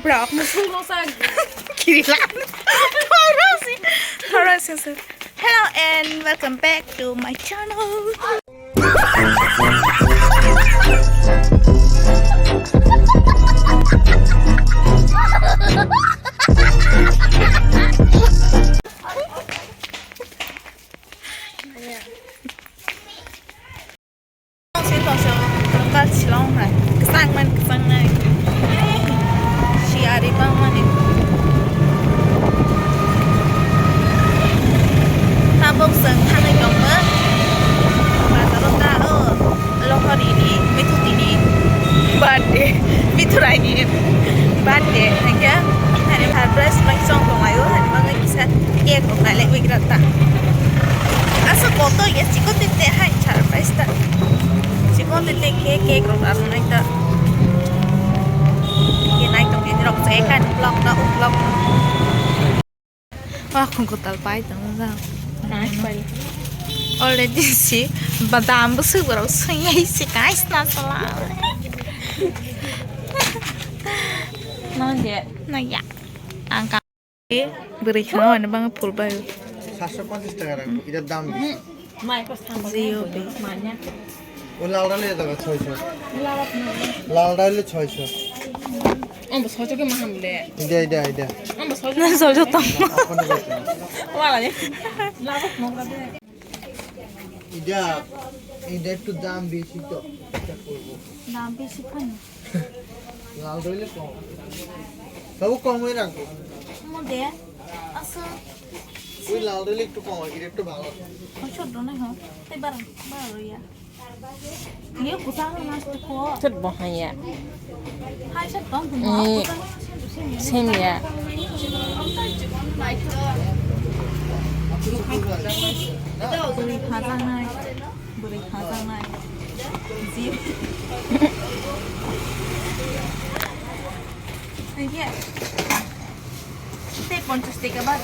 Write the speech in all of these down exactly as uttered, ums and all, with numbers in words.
Rok musung rok sa. Kirilan. Horasi. Horasi. Hello and welcome back to my channel. Local Shillong hai. Kwchang man kwchang nai. Siyari bang mani. Tabuk chwng thangwi tongo. Bazaro ta o. Lohori ni, Mithuti ni birthday. Mithurai ni birthday. Hingke, hani surprise bai chong tonglaio. Hani bagwi kisa cake rok nai lai wi gra ta. Asa koto ya chikon tete hai surprise ta. Chikon tete ke cake rok ar nai ta. Ye nai tong ye rok chai kan vlog na u vlog. Wah khung kotal pai tong ja. Already si badam bwswk borok swngyai si guys na sala. Nang je. Na ya. Ang ka. Bwrwi khana mani bangwi phul bai. Satsho ponchas taka rang, itar dam bisi. Mai ko stham. Jio be. Manya. O lal dal le daga chhoisho. Lal dal le chhoisho. Ang bo chhoisho ke maham le. Ida, ida, ida. Ang bo chhoisho. Na chhoisho tong. Apone ko. Wala le. Lal ko mok de. Ida, ida ektu dam bisi to. Ida korbo. Dam bisi phano. Lal rwile kom. Tabu kom oi rang. Mo de. Asa. Ui lal rwile ektu kom oi, ektu bhalo. Oi chot do na ho. Tei bar, bar ya. Ye kusa ho mas ko. Chot bo ha ya. Hai chot tong ko. Ni. Sem ya. Bwrwi khajaknai. Bwrwi khajaknai. Ji. Tei ponchas taka ba.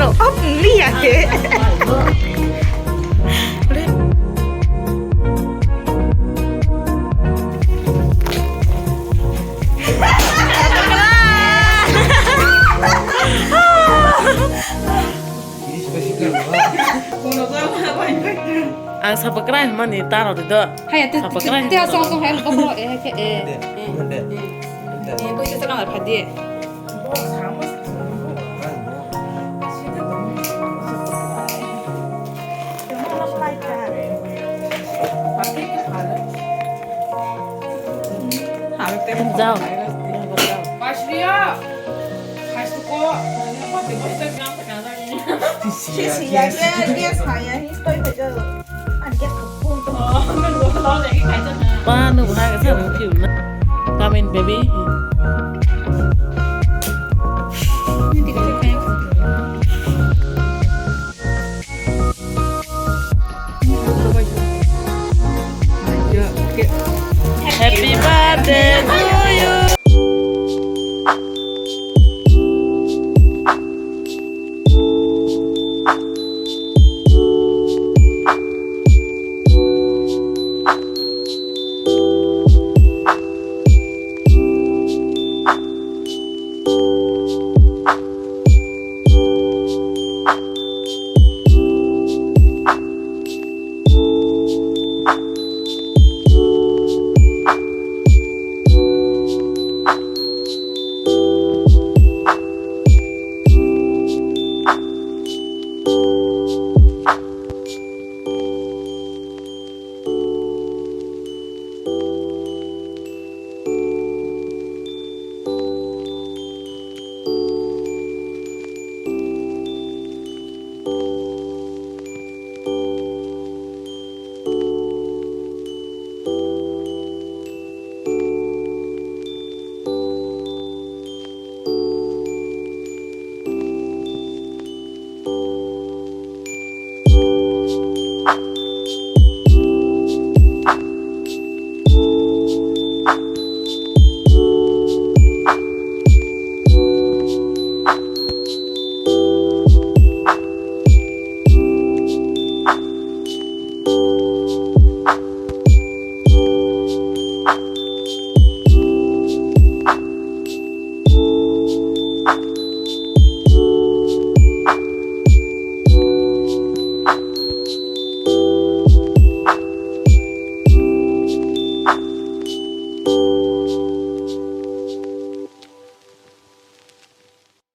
Open liya ke. Ang sabakra himani taro dido. Hai, te, sabakra te, te, himani. Asal asal hai, kokro, eh, hai ke, eh, eh, eh, eh, koi se chakang phadi. Jao. Pa, nwng bo hai khe thang phiu na. Come in, baby. Happy birthday to you.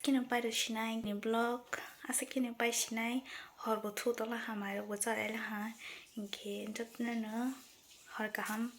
Kino pairo sinai ni vlog, asa kino pai sinai, hor bo thu tola ha, mai rok bo cha lai ha, hinkhe jotono no hor kaham.